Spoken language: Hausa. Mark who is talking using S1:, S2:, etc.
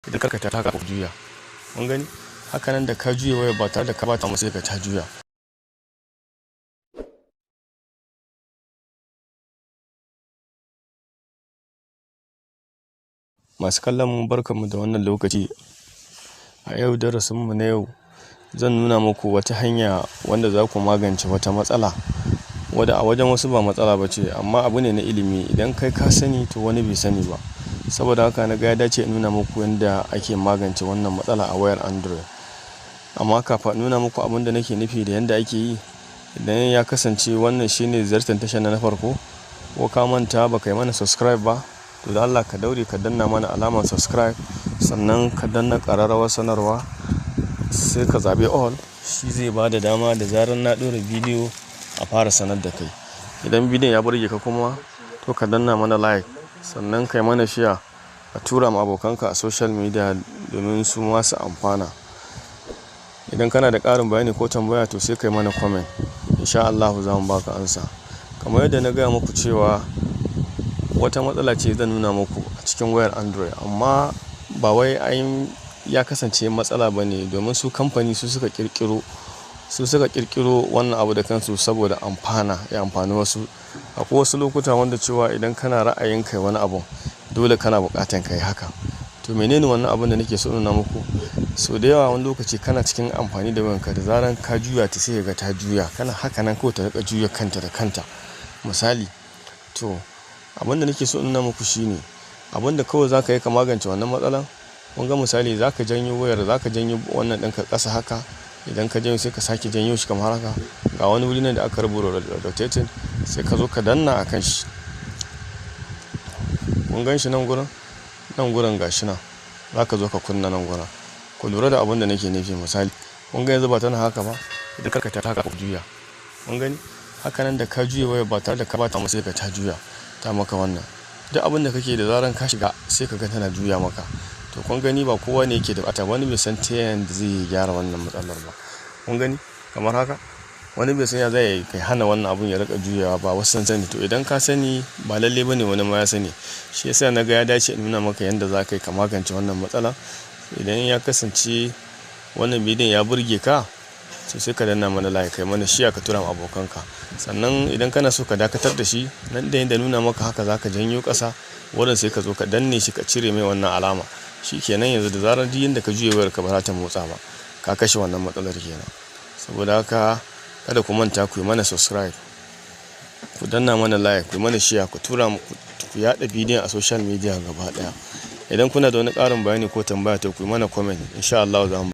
S1: Idan karkata ta haka juya. Kun gani? Haka nan da ka juya wayar ba tare da ka bata masa, sai ka ta juya. Masu kallon mu, barkanmu da wannan lokaci. A yau, darasinmu na yau, zan nuna muku wata hanya wanda za ku magance wata matsala wadda a wajen wasu ba matsala ba ce, amma abu ne na ilimi. Idan kai ka sani, to wani bai sani ba. Saboda haka na ga ya dace in nuna muku yadda ake magance wannan matsala a wayar Android. Amma kafin in nuna muku abin da nake nufi da yadda ake yi, idan ya kasance wannan shine ziyartar tashar na farko, ko ka manta ba ka yi mana subscribe ba, to da Allah ka daure ka danna mana alamar subscribe, sannan ka danna ƙararrawar sanarwa, sai ka zaɓi all. Shi zai ba da dama da zarar na ɗora bidiyo a fara sanar da kai. Idan bidiyon ya burge ka kuma, to ka danna mana like, sannan kai mana share, ka tura ma abokanka a social media domin su ma su amfana. Idan kana da ƙarin bayani ko tambaya, to sai kai mana comment. Insha Allah za mu baka ansa. Kamar yadda na gaya muku cewa wata matsala ce zan nuna muku a cikin wayar Android, amma ba wai an ya kasance matsala ba ne, domin su kamfani su suka kirkiro wannan abu da kansu saboda amfana ya amfani wasu. Akwai wasu lokuta wanda cewa idan kana ra'ayin kai wani abu, dole kana buƙatan ka yi haka. To, menene wannan abun da nake so nuna muku? So da yawa wani lokaci kana cikin amfani da wayanka, da zaran ka juya ta sai ka ga ta juya. Kana haka nan kawai ta riƙa juya kanta da kanta, misali. To, abin da nake so in nuna muku shine abin da kawai za ka yi ka magance wannan matsalan. Kun ga misali, za ka janyo wayar, za ka janyo wannan ɗinka ƙasa haka. Idan ka janyo, sai ka sake janyo shi kamar haka. Ga wani wuri nan da aka rubuta rotating, sai ka zo ka danna a kan shi. Kun gan shi nan gurin? Nan gurin ga shi nan. Za ka zo ka kunna nan gurin. Ku lura da abin da nake nufi. Misali, kun ga yanzu ba tana haka ba? Idan karkata ta haka juya. Kun gani? Haka nan da ka juya wayar ba tare da ka bata masa, sai ka ta juya ta maka wannan. Duk abin da kake, da zaran ka shiga sai ka ga tana juya maka. To, kun gani, ba kowa ne yake da buƙata, wani bai san ta yanda zai gyara wannan matsalar ba. Kun gani? Kamar haka. Wani bai san ya zai kai hana wannan abun ya riƙa juyawa ba, wasu sun sani. To, idan ka sani, ba lalle ba ne wani ma ya sani. Shi yasa na ga ya dace in nuna maka yanda za ka yi ka magance wannan matsala. Idan ya kasance wannan bidiyon ya burge ka, to sai ka danna mana like, kai mana share, ka tura ma abokanka. Sannan idan kana so ka dakatar da shi, nan da yanda nuna maka haka, za ka janyo ƙasa wurin, sai ka zo ka danne shi, ka cire mai wannan alama. Shi kenan, yanzu da zarar duk yanda ka juya wayarka ba za ta motsa ba. Ka kashe wannan matsalar kenan. Saboda haka kada ku manta ku yi mana subscribe, ku danna mana like, ku yi mana share, ku tura, ku yaɗa bidiyon a social media gaba ɗaya. Idan kuna da wani ƙarin bayani ko tambaya, to ku yi mana comment. Insha Allah za mu